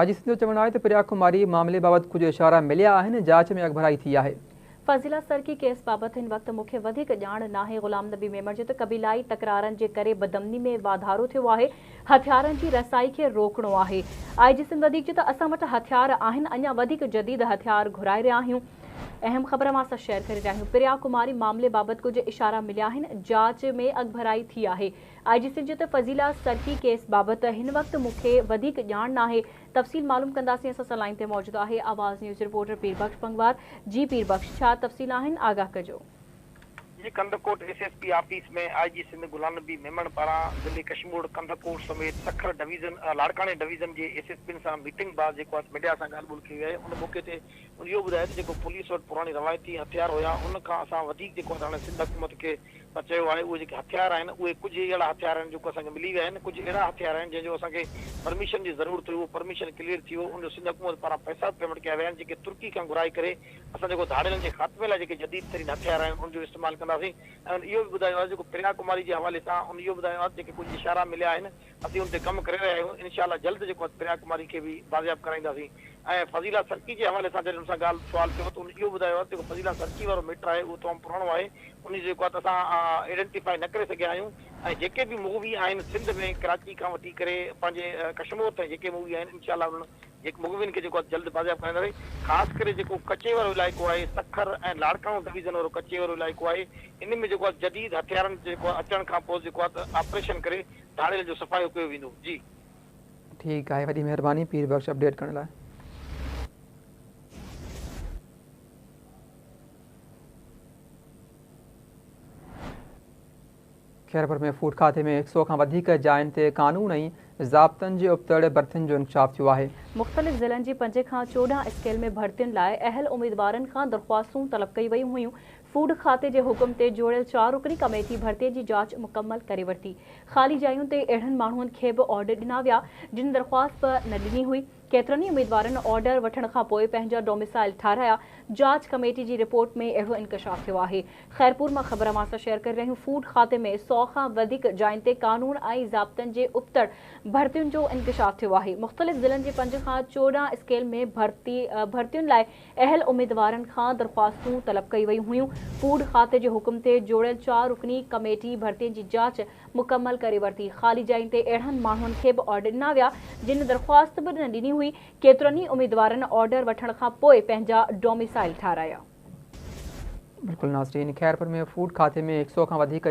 آء جي سنڌ جو چوڻ آهي ته پريا ڪماري معاملي بابت ڪجهه اشارا مليا آهن، جاچ ۾ اڳڀرائي ٿي آهي. فضيلا سرڪي ڪيس بابت هن وقت مون کي وڌيڪ ڄاڻ ناهي، غلام نبي ميمڻ چيو ته قبيلائي تڪرارن جي ڪري بدامني ۾ واڌارو ٿيو آهي، هٿيارن جي رسائي کي روڪڻو آهي. آء جي سنڌ وڌيڪ چيو ته اسان وٽ هٿيار آهن، اڃا وڌيڪ جديد هٿيار گهرائي رهيا آهيون. اهم خبر اوهان سان شيئر ڪري رهيا آهيون، پريا ڪماري معاملي بابت ڪجهه اشارا مليا آهن، جاچ ۾ اڳڀرائي ٿي آهي. آء جي سنڌ چيو ته فضيلا سرڪي ڪيس بابت هن وقت مون کي وڌيڪ ڄاڻ ناهي، تفصيل معلوم ڪنداسين، اسان سان لائين تي موجود آهي آواز نيوز رپورٽر پير بخش پنگوار، جي پير بخش ڇا تفصيل آهن آگاهه ڪجو. جي Kandhkot S S P office ۾ I G Sindh Ghulam Nabi Memon پاران ضلعي ڪشمور ڪنڌڪوٽ سميت سکر ڊويزن لاڙڪاڻي ڊويزن جي ايس ايس پين سان ميٽنگ بعد جيڪو آهي ميڊيا سان ڳالهه ٻولهه ڪئي وئي آهي ان موقعي تي ان اهو ٻڌايو ته جيڪو پوليس وٽ پراڻي روايتي هٿيار هيا ان کان اسان وڌيڪ جيڪو آهي هاڻي سنڌ حڪومت کي سان چيو آهي اهي جيڪي هٿيار آهن اهي ڪجهه اهڙا هٿيار آهن جيڪو اسان کي ملي ويا آهن ڪجهه اهڙا هٿيار آهن جنهن جو اسان کي پرميشن جي ضرورت هئي اهو پرميشن ڪليئر ٿي ويو ان جو سنڌ حڪومت پاران پئسا به پيمنٽ ڪيا ويا آهن جيڪي ترڪي کان گهرائي ڪري اسان جيڪو ڌاڙيلن جي خاتمي لاء جيڪي جديد ترين هٿيار آهن ان جو استعمال ڪنداسين ۽ ان اهو به ٻڌايو آهي جيڪو پريا ڪماري جي حوالي سان ان اهو ٻڌايو آهي جيڪي ڪجهه اشارا مليا آهن اسين ان تي ڪم ڪري رهيا آهيون، انشاء الله جلد جيڪو آهي پريا ڪماري کي به بازياب ڪرائينداسين ۽ فضيلا سرڪي جي حوالي سان جڏهن ان سان ڳالهه سوال ٿيو ته ان اهو ٻڌايو آهي ته جيڪو فضيلا سرڪي وارو ميٽر آهي اهو تمام پراڻو آهي ان جو جيڪو آهي ته اسان آئيڊنٽيفائي نه ڪري سگهيا آهيون ۽ جيڪي به مغوي آهن سنڌ ۾ ڪراچي کان وٺي ڪري پنهنجي ڪشمور تائين جيڪي مغوي آهن انشاء الله انهن جيڪي مغوين کي جيڪو آهي جلد بازياب ڪرائينداسين خاص ڪري جيڪو ڪچي وارو علائقو آهي سکر ۽ لاڙڪاڻو ڊويزن وارو ڪچي وارو علائقو آهي ان ۾ جيڪو آهي جديد هٿيارن جيڪو اچڻ کان پوء جيڪو آهي ته آپريشن ڪري ڌاڙيل جو صفايو ڪيو ويندو جي. ٺيڪ آهي وڏي مهرباني پير بخش اپڊيٽ ڪرڻ لاء. خيرپور ۾ فوڊ کاتي ۾ هڪ سئو کان وڌيڪ جاين تي قانون ۽ ضابطن جي ابتڙ ڀرتين جو انڪشاف ٿيو آهي. مختلف ضلعن جي 5 کان 14 اسڪيل ۾ ڀرتين لاء اهل اميدوارن کان درخواستون طلب ڪئي ويون هيون. فوڊ کاتي جي حڪم تي جوڙيل چار رڪني ڪميٽي ڀرتي جي جاچ مڪمل ڪري ورتي. خالي جاين تي اهڙن ماڻهن کي به آرڊر ڏنا ويا، جن درخواست به نه ڏني هئي. ڪيترن ئي اميدوارن آرڊر وٺڻ کانپوء پنهنجا ڊوميسائل ٺاهرايا. جاچ ڪميٽي جي رپورٽ ۾ اهڙو انڪشاف ٿيو آهي. خيرپور مان خبر اوهان سان شيئر ڪري رهيون فوڊ کاتي ۾ 100 کان وڌيڪ جاين تي قانون ۽ ضابطن جي ابتڙ ڀرتين جو انڪشاف ٿيو آهي. مختلف ضلعن جي 5 کان 14 اسڪيل ۾ ڀرتين لاء اهل اميدوارن کان درخواستون طلب ڪئي ويون هيون، فوڊ کاتي جي حڪم تي جوڙيل چار رڪني ڪميٽي ڀرتين جي جاچ مڪمل ڪري ورتي، خالي جاين تي اهڙن ماڻهن کي به آرڊر ڏنا ويا، جن درخواست به نه ڏني هئي، ڪيترن ئي اميدوارن آرڊر وٺڻ کان پوء پنهنجا ڊوميسائل ٺاهرايا. بلڪل ناظرين خيرپور ۾ فوڊ کاتي ۾ هڪ سئو کان وڌيڪ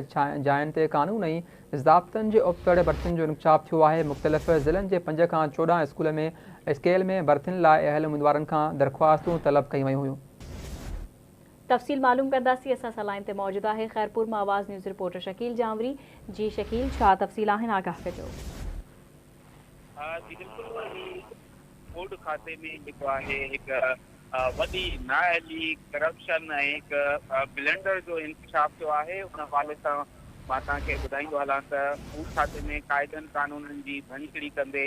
جاين تي قانون ۽ ضابطن جي ابتڙ ڀرتين جو انڪشاف ٿيو آهي مختلف ضلعن جي 5 کان 14 اسڪول ۾ اسڪيل ۾ ڀرتين لاء اهل اميدوارن کان درخواستون طلب ڪيون ويون هيون. تفصيل معلوم ڪنداسين اسان سان لائين تي موجود آهي خيرپور مان آواز نيوز رپورٽر شڪيل جانوري جي شڪيل ڇا تفصيل آهن آگاهه ڪجو. جي بلڪل هي فوڊ کاتي ۾ جيڪو آهي هڪ وڏي نااهلي، ڪرپشن ۽ هڪ بلنڊر جو انڪشاف ٿيو آهي، ان حوالي سان مان توهان کي ٻڌائيندو هلان ته فوڊ کاتي ۾ قاعدن قانونن جي ڀڃڪڙي ڪندي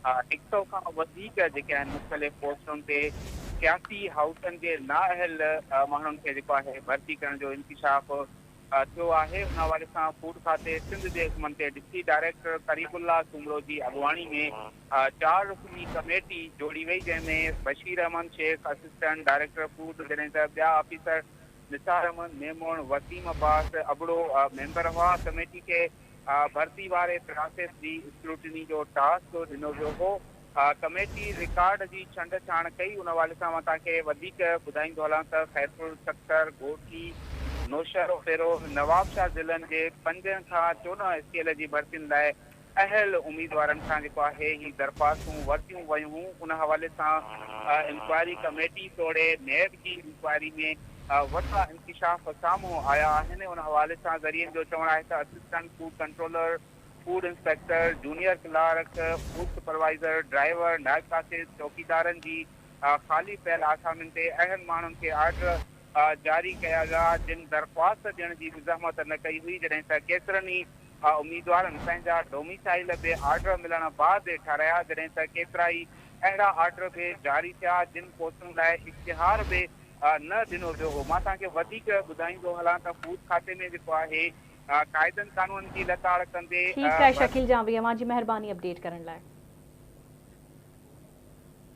هڪ سئو کان وڌيڪ جيڪي آهن مختلف پوسٽن تي سياسي هائوسن جي نااهل ماڻهن کي جيڪو آهي ڀرتي ڪرڻ جو انڪشاف ٿيو آهي، ان حوالي سان فوڊ کاتي سنڌ جي حڪمن تي ڊپٽي ڊائريڪٽر قريب الله سومرو جي اڳواڻي ۾ چار رڪني ڪميٽي جوڙي وئي، جنهن ۾ Bashir Ahmed Shaikh assistant director food جڏهن ته ٻيا آفيسر نثار احمد ميمڻ، وسيم عباس ابڙو ميمبر هئا، ڪميٽي کي ڀرتي واري پراسيس جي اسڪروٽني جو ٽاسڪ ڏنو ويو هو. ڪميٽي رڪارڊ جي ڇنڊ ڇاڻ ڪئي، ان حوالي سان مان توهان کي وڌيڪ ٻڌائيندو هلان ته خيرپور، سکر، گهوٽڪي، نوشهروفيروز، نوابشاهه ضلعن جي 5 کان 14 اسڪيل جي ڀرتين لاء اهل اميدوارن کان جيڪو آهي هي درخواستون ورتيون ويون هون، ان حوالي سان انڪوائري ڪميٽي توڙي نيب جي انڪوائري ۾ وڏا انڪشاف سامهون آيا آهن، ان حوالي سان ذريعن جو چوڻ آهي ته assistant food controller, food inspector, junior clerk, food supervisor, driver, نائب قاصد، چوڪيدارن جي خالي پيل آسامين تي اهڙن ماڻهن کي آرڊر جاري ڪيا ويا جن درخواست ڏيڻ جي به زحمت نه ڪئي هئي جڏهن ته ڪيترن ئي اميدوارن پنهنجا ڊوميسائيل به آرڊر ملڻ بعد ٺهرايا جڏهن ته ڪيترائي اهڙا آرڊر به جاري ٿيا جن پوسٽن لاء اشتهار به نه ڏنو ويو هو مان توهان کي وڌيڪ ٻڌائيندو هلان ته فوڊ کاتي ۾ جيڪو آهي قاعدن قانونن جي لتاڙ ڪندي. ٺيڪ آهي شڪيل جانوري اوهان جي مهرباني اپڊيٽ ڪرڻ لاء.